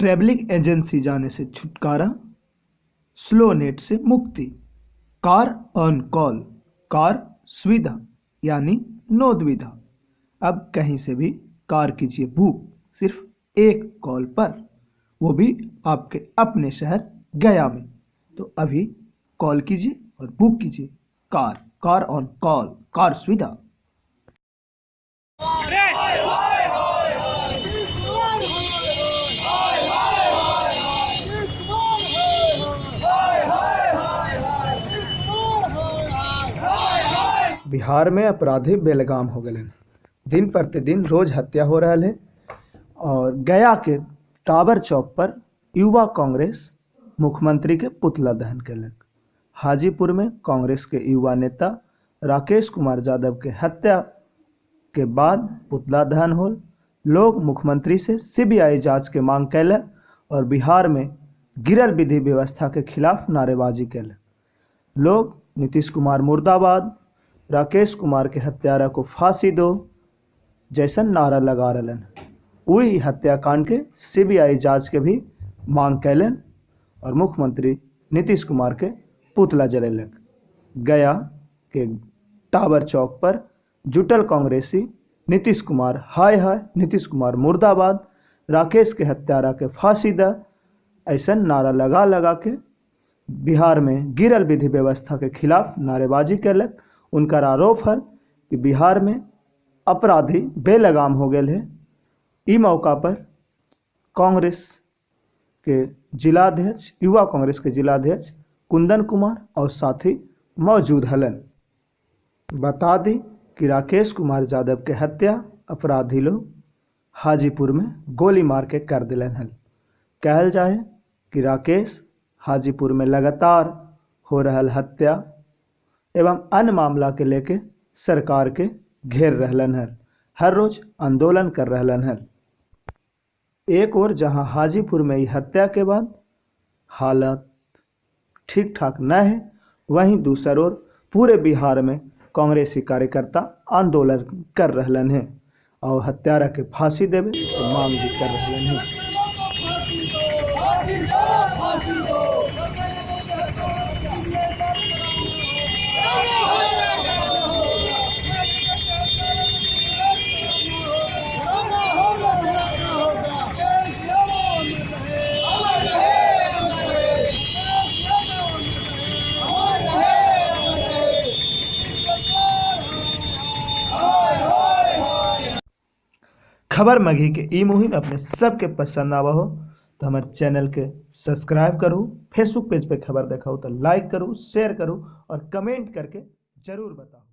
Travelling agency जाने से छुटकारा, स्लो नेट से मुक्ति, कार ऑन कॉल, कार सुविधा यानी नो दुविधा। अब कहीं से भी कार कीजिए बुक सिर्फ एक कॉल पर, वो भी आपके अपने शहर गया में। तो अभी कॉल कीजिए और बुक कीजिए car, car on call, car सुविधा। बिहार में अपराधी बेलगाम हो गए। दिन प्रतिदिन रोज हत्या हो रहा है और गया के टावर चौक पर युवा कांग्रेस मुख्यमंत्री के पुतला दहन कैलक। हाजीपुर में कांग्रेस के युवा नेता राकेश कुमार यादव के हत्या के बाद पुतला दहन होल। लोग मुख्यमंत्री से सीबीआई जांच के मांग कैलक और बिहार में गिरल विधि व्यवस्था के खिलाफ नारेबाजी कैलक। लोग नीतीश कुमार मुर्दाबाद, राकेश कुमार के हत्यारा को फांसी दो जैसन नारा लगा रहे। वही हत्याकांड के सीबीआई जांच के भी मांग कैलन और मुख्यमंत्री नीतीश कुमार के पुतला जलेलक। गया के टावर चौक पर जुटल कांग्रेसी नीतीश कुमार हाय हाय, नीतीश कुमार मुर्दाबाद, राकेश के हत्यारा के फांसी द ऐसा नारा लगा लगा के बिहार में गिरल विधि व्यवस्था के खिलाफ नारेबाजी कैलक। उनका आरोप है कि बिहार में अपराधी बेलगाम हो गए है। ई मौका पर कांग्रेस के जिलाध्यक्ष, युवा कांग्रेस के जिलाध्यक्ष कुंदन कुमार और साथी मौजूद हलन। बता दी कि राकेश कुमार यादव के हत्या अपराधी लोग हाजीपुर में गोली मार के कर दिलन हल। कहल जाए कि राकेश हाजीपुर में लगातार हो रहल हत्या एवं अन्य मामला के लेके सरकार के घेर रहलन है, हर रोज आंदोलन कर रहलन है। एक और जहां हाजीपुर में हत्या के बाद हालत ठीक ठाक न है, वहीं दूसर ओर पूरे बिहार में कांग्रेसी कार्यकर्ता आंदोलन कर रहलन है और हत्यारा के फांसी देवे के मांग भी कर रहलन है। खबर मगही के ई मुहिम अपने सबके पसंद आवा हो तो हमारे चैनल के सब्सक्राइब करूँ, फेसबुक पेज पे खबर देखाओ तो लाइक करूँ, शेयर करूँ और कमेंट करके जरूर बताओ।